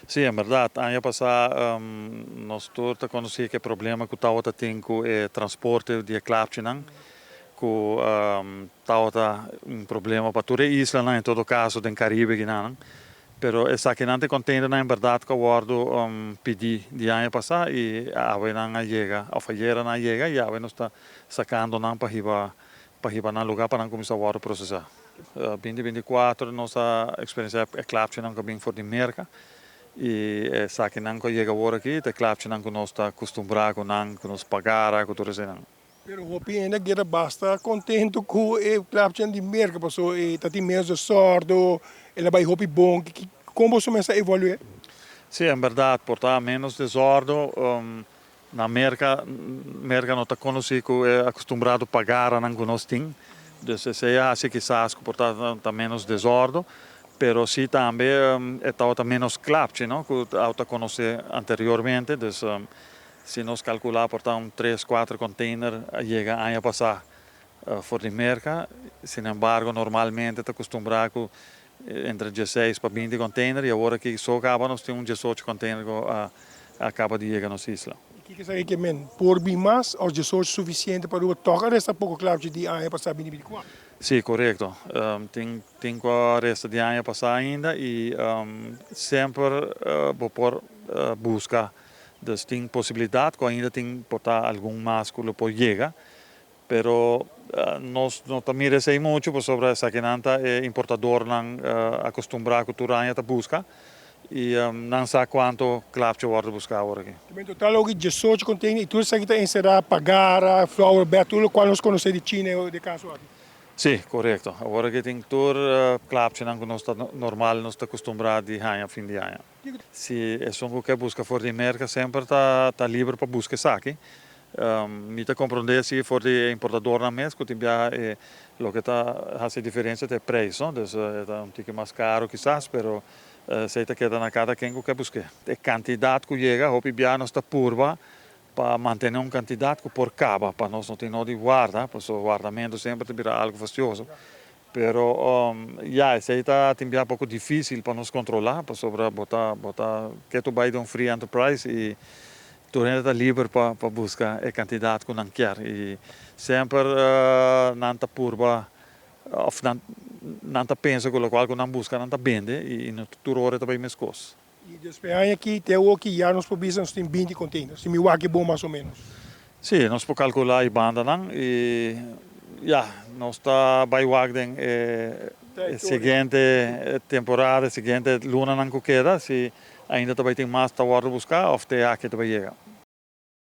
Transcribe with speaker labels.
Speaker 1: Sí, en bèrdat, aña pasá nos tur ta konosí ku e problema ku tabata tin ku e transporte di e klapchinan, ku tabata un problema pa tur e islanan, en todo kaso den Karibe kinanan. Pero esakinan ta e konteinernan en bèrdat ku a wòrdu pidí di aña pasá i awe nan a yega, òf ayera nan a yega i awe nos ta sakando nan pa hiba pa hiba nan lugá pa nan kuminsá wòrdu prosesá. 2024 nos a eksperensiá e klapchinan ku a bin for di Merka i esakinan ku a yega awor aki ta e klapchinan ku nos ta kustumbrá ku nan, ku nos pagara ku tur eseinan.
Speaker 2: Pero hopi hende a keda basta kontentu ku e klapchinan di Merka pasobra e ta tin ménos desòrdu, el a bai hopi bon. Kon boso mes a evalu'é?
Speaker 1: Sí, en bèrdat por ta ménos desòrdu. Na Merka, Merka no ta konosí ku e akustumbrado pagaranan ku nos tin. Dus esei a hasi kisas ku por ta ta ménos desòrdu, pero sí tambe e tabata ménos klapchi, no, ku a ta konosé anteriormente. Dus si nos kalkulá por ta un tres, kuater kònteiner a yega aña pasá for di Merka. Sinembargo normalmente ta kustumbrá ku entre dieseis pa 20 kònteiner i awor aki so kaba nos tin un 18 kònteiner ku a kaba di yega nos isla.
Speaker 2: I kiko esaki ke men? Por bin mas òf 18 sufisiente pa Aruba tòg a resta poko klapchi di aña pasá 2024?
Speaker 1: Sí, korekto. Tin tin ku a resta di aña pasá ainda i semper bo por buska. Dus tin posibilidat ku ainda tin por ta algun mas ku lo por yega. Pero nos no ta mira esei muchu pasobra esakinan ta e importadornan acostumbrá cu tur aña ta busca y nan sa cuanto klapchi worde busca awor aki.
Speaker 2: En total oki 18 container y tur esaki ta encerá pagara, flower bed, tur locual nos conoce di China den caso aki.
Speaker 1: Sí, corecto. Awor aki tin tur klapchinan cu nos ta normal nos ta acostumbrá di haña fin di aña. Si esun ku ke buska for di Merka semper ta liber pa buska esaki. Mi ta komprondé si for di e importadornan mes ku tin biaha e loke ta hasi e diferensia ta e preis, no? Dus e ta un tiki mas karu kisas, pero esei ta keda na kada ken ku ke busk'é. E kantidat ku yega hopi biaha nos ta purba pa mantené un kantidat ku por kaba pa nos no tin no di warda, pasobra wardamentu semper ta bira algu fastioso. Pero ya, esei ta tin bia poko difísil pa nos kontrolá, pasobra bo ta bo ta ketu bai den un free enterprise i tur hende ta liber pa pa buska e kantidat ku nan kier. I semper nan ta purba òf nan nan ta pensa ku lokual ku nan buska nan ta bende i no tur ora ta bai meskos.
Speaker 2: I despues aña aki te awoki ya nos por bisa nos tin 20 container, si mi wak e bon mas o menos.
Speaker 1: Sí, nos por calcula e bandanan i ya, nos ta bai wak den e siguiente temporada, e siguiente lunanan cu keda, si ainda ta bai tin mas ta wordo busca of te aki ta bai yega.